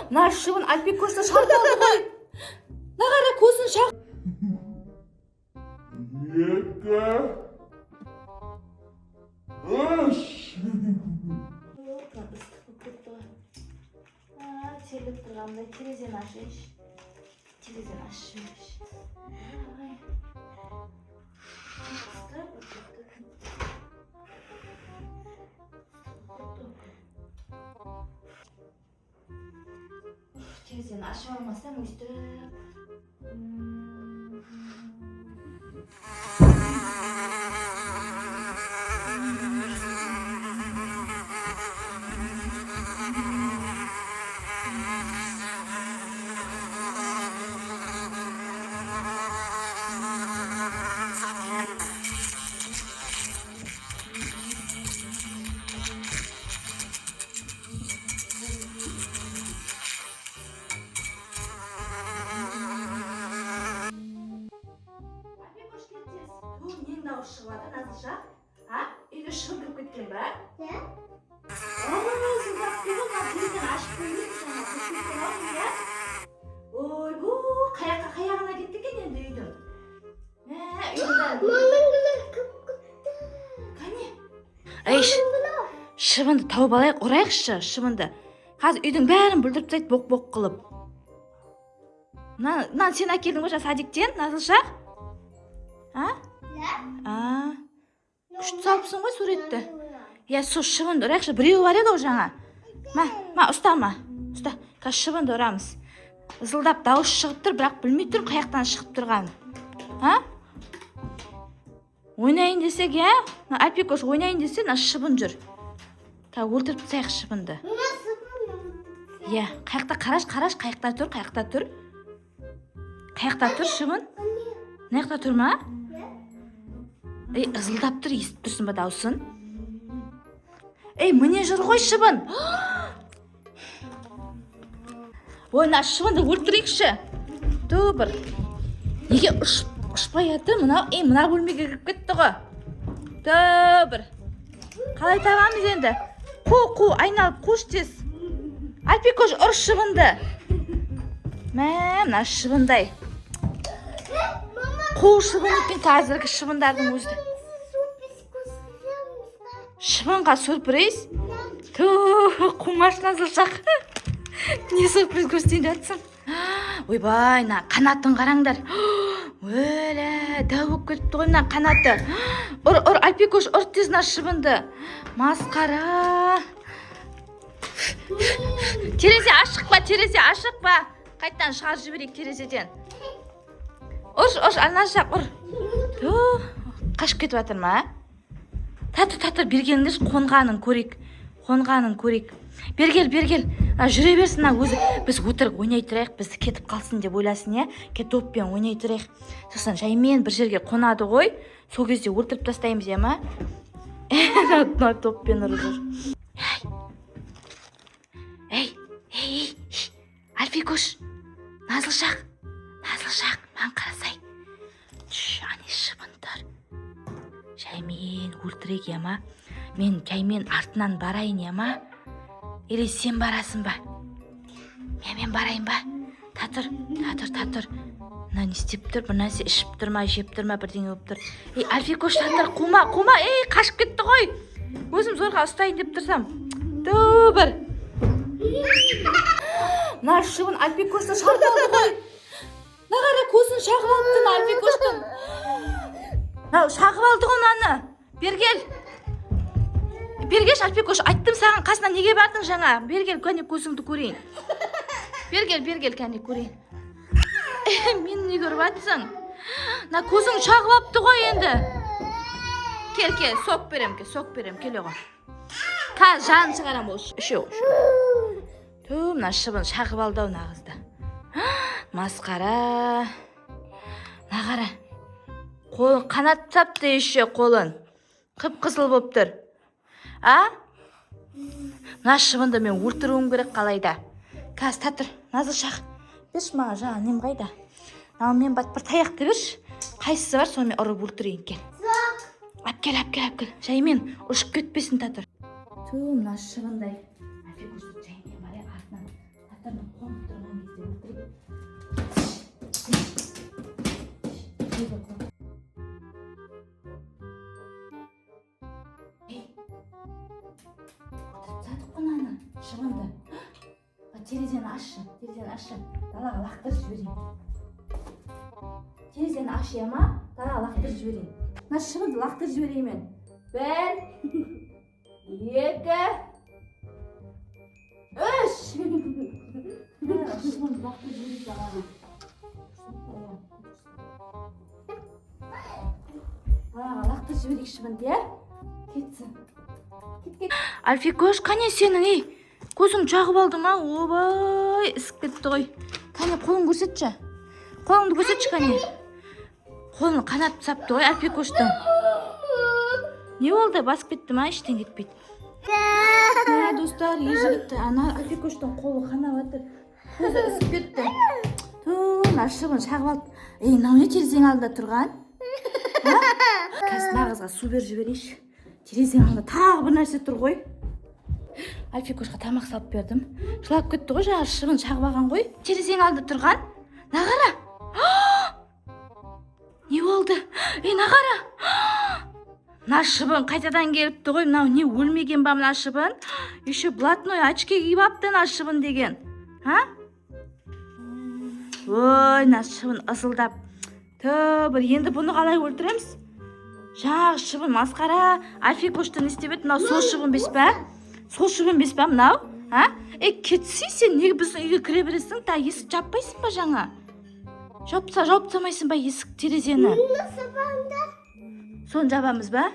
Мына шыбын Альпикошты шағып алды ғой. Мына қара, көзін шағып. 2, 3. Ыстық болып кетті ғой. Терлеп тұрғанымда терезені ашайыншы. Терезені ашып жіберейінші. Ай. Ыстық болып кетті. Ыстық болып кетті. Уф, терезені ашып алмасам өйстіп. Альпикош, кел тез. Ту, ненің дауысы шығып жатыр, Назылша? А? Үйге шыбын кіріп кеткен ба? Иә. Ызылдап тұр ғой, мына терезені ашып қойып жаңа кіріп кеткен ау деймін, иә? Ойбу, қаяққа, қаяғына кетті екен енді үйдің? Мә, үйдің бәрі. Мамаңғылар кіріп кетті. Кәне? Ей, шыбынды тауып алайық, ұрайықшы шыбынды. Қазір үйдің бәрін бүлдіріп тастайды боқ-боқ қылып. Мынаны сен әкелдің ғой жаңа садиктен, Назылша? А? Иә. А, күшті салыпсың ғой суретті. Иә, сол шыбынды ұрайықшы. Біреуі бар еді ғой жаңа. Ма, ма, ұста, ма. Ұста. Қазір шыбынды ұрамыз. Ызылдап дауыс шығып тұр, бірақ білмей тұр қаяқтан шығып тұрғанын. А? Ойнайын десек, иә? Мына Альпикош ойнайын десе, мына шыбын жүр. Қазір өлтіріп тастайық шыбынды. Мына шыбын. Иә, қаяқта, қараш, қараш, қаяқта тұр, қаяқта тұр? Қаяқта тұр шыбын? Мына жақта тұр ма? Ей, ызылдап тұр, естіп тұрсың ба дауысын? Ей, міне жүр ғой шыбын. Ой, мына шыбынды өлтірейікші. Ту бір. Неге ұшпай жатыр мынау? Ей, мына бөлмеге кіріп кетті ғой. Ту бір. Қалай табамыз енді? Қу, қу, айналып қуш тез. Альпикош, ұр шыбынды. Мә, мына шыбындай. Қу шыбын екен қазіргі шыбындардың өзі. Шыбынға сюрприз? Ту, қумаш, Назылшақ. Не сюрприз көрсетейін жатсың? Ойбай, мына қанатын қараңдар. Өлә, дәу болып кетіпті ғой мына қанаты. Ұр, ұр, Альпикош, ұр тез мына шыбынды. Масқара. Терезе ашық па, терезе ашық па? Қайтадан шығарып жіберейік терезеден. Ұр, ұр, Назылшақ, ұр. Ту, қашып кетіп жатыр ма? Татыр, татыр, бергеніңдерші, қонғанын көрейік. Қонғанын көрейік. Бері кел, бері кел. А, жүре берсін мына өзі. Біз өтірік ойнай тұрайық, бізді кетіп қалсын деп ойласын, иә? Кет, доппен ойнай тұрайық. Сосын жаймен бір жерге қонады ғой. Сол кезде өлтіріп тастаймыз, иә ма? Мына доппен ұрып жүр. Ей, ей, ей, ей, Альфикош, Назылшақ, Назылшақ, маған қарасай. Түш, ане шыбын тұр. Жаймен өлтірейік, иә ма? Мен жаймен артынан барайын, иә ма? Или сен барасың ба? Мен барайын ба? Татыр, татыр, татыр. Мына не істеп тұр? Бір нәрсе ішіп тұр ма, жеп тұр ма, бірдеңе болып тұр. Ей, Альфикош, татыр, қума, қума. Ей, қашып кетті ғой. Өзім зорға ұстайын деп тұрсам. Ту бір. Мына шыбын Альпикошты шағып алды ғой. Мына қара, көзін шағып алыпты мына Альпикоштың. Мынау шағып алды ғой мынаны. Бері кел. Бері келші, Альпикош, айттым саған, қасына неге бардың жаңа? Бері кел, кәне, көзіңді көрейін. Бері кел, бері кел, кәне, көрейін. Мені не көріп жатсың? Мына көзің шағып алыпты ғой енді. Кел, кел, сок берем, кел, сок берем, келе ғой. Қазір жанын шығарам ол үшеу. Ту, мына шыбын шағып алды ау мына қызды. Масқара. Мына қара. Қолын қанат тапты еще қолын. Қып-қызыл болып тұр. А? Мына шыбынды мен өлтіруім керек қалайда. Қазір татыр, Назылшақ. Берші маған, жаңа нем қайда? Мынау мен бат бір таяқты берші. Қайсысы бар, сонымен ұрып өлтірейін, кел. Әп кел, әп кел, әп кел. Жаймен ұшып кетпесін, татыр. Ту, мына шыбындай. Жаймен барайық артынан. Тракторына қонып тұрған кезде өлтірейік. Жерге қонып. Ей, өлтіріп тастадық қой мынаны, шыбынды. А, терезені ашшы, терезені ашшы, далаға лақтырып жіберейін. Терезені аш, иә ма, далаға лақтырып жіберейін. Мына шыбынды лақтырып жіберейін мен. Бір, екі, үш. Шыбынды лақтырып жіберейік далаға. Далаға лақтырып жіберейік шыбынды, иә, кетсін. Кет, кет. Альфикош, қане сенің, ей, көзің жағып алды ма? Ойбай, ісіп кетті ғой. Кәне, қолын көрсетші, қолыңды көрсетші, кәне. Қолын қанат тастапты ғой Альфикоштың. Не болды, басып кетті ма? Ештеңе кетпейді. Мә, достар, Ержігітті, ана Альфикоштың қолы қанап жатыр, көзі ісіп кетті. Ту, мына шыбын шағып алды. Ей, мынау не, терезенің алдында тұрған? А? Қазір мына қызға су беріп жіберейінші. Терезенің алдында тағы бір нәрсе тұр ғой. Альфикошқа тамақ салып бердім. Жылап кетті ғой, жаңағы шыбын шағып алған ғой. Терезенің алдында тұрған. Мына қара. Не болды? Ей, мына қара. Мына шыбын қайтадан келіпті ғой. Мынау не, өлмеген ба мына шыбын? Еще блатной очки киіп алыпты мына шыбын деген. А? Ой, мына шыбын ысылдап. Түбір, енді бұны қалай өлтіреміз? Жаңағы шыбын масқара. Альфикошты не істеп еді? Мынау сол шыбын емес па? Сол шыбын емес па мынау? А? Ей, кетсей сен, неге біздің үйге кіре бересің? Та есік жаппайсың ба жаңа? Жауып жауып тастамайсың ба есік, терезені? Соны жабамыз ба?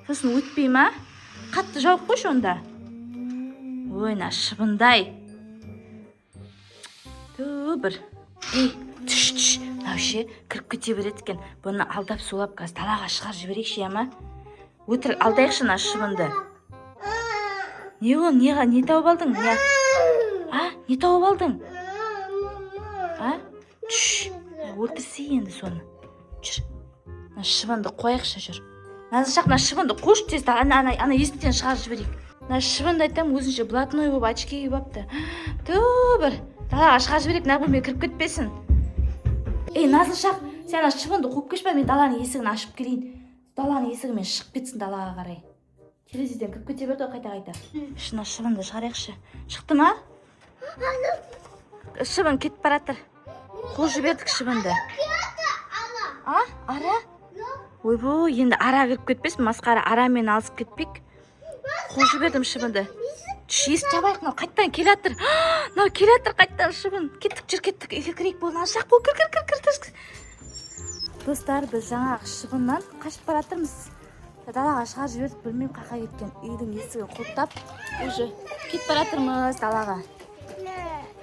Сосын өтпей ма? Қатты жауып қойшы онда. Ой, мына шыбындай. Түбір. Ей, түш, түш. Мынау ше, кіріп кете береді екен. Бұны алдап сулап қазір далаға шығарып жіберейікші, иә ма? Өтірік алдайықшы мына шыбынды. Не ол, не, не тауып алдың? Не? А, не тауып алдың? А? Түш. Өлтірсе енді соны. Жүр. Мына шыбынды қояйықшы, жүр. Назышақ, мына шыбынды қушы тез, ана, ана, ана есіктен шығарып жіберейік. Мына шыбынды айтамын, өзінше блатной болып очки киіп алыпты. Түбір. Далаға шығарып жіберейік, мына бөлмеге кіріп кетпесін. Ей, Назлышақ, сен ана шыбынды қуып келші, мен даланың есігін ашып келейін. Даланың есігімен шығып кетсін далаға қарай. Терезеден кіріп кете берді ғой қайта қайта. Шына шыбынды шығарайықшы. Шықты ма? Шыбын кетіп бара жатыр. Қуып жібердік шыбынды. А? Ара? Ойбой, енді ара кіріп кетпесін, масқара, арамен алысып кетпейік. Қуып жібердім шыбынды. Түш, есік жабайық, мынау қайтадан келе жатыр. Мынау келе жатыр қайтадан шыбын. Кеттік, жүр, кеттік, үйге кірейік, болды. Ашақ, бол, кір, кір, кір, кір, кір. Достар, біз жаңағы шыбыннан қашып бара жатырмыз. Далаға шығарып жібердік, білмеймін қаяққа кеткен. Үйдің есігін құлыптап, уже кетіп бара жатырмыз далаға.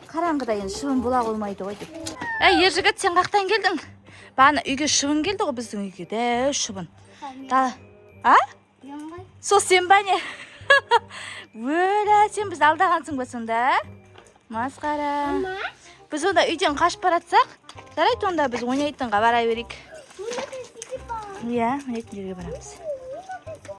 Қараңғыда енді шыбын бола қоймайды ғой деп. Әй, Ержігіт, сен қаяқтан келдің? Бағана үйге шыбын келді ғой, біздің үйге. Дәу шыбын. Дала. А? Сол сен ба, не? Өлә, сен бізді алдағансың ба сонда? Масқара. Біз онда үйден қашып бара жатсақ, жарайды, онда біз ойнайтынға бара берейік. Иә, ойнайтын жерге барамыз.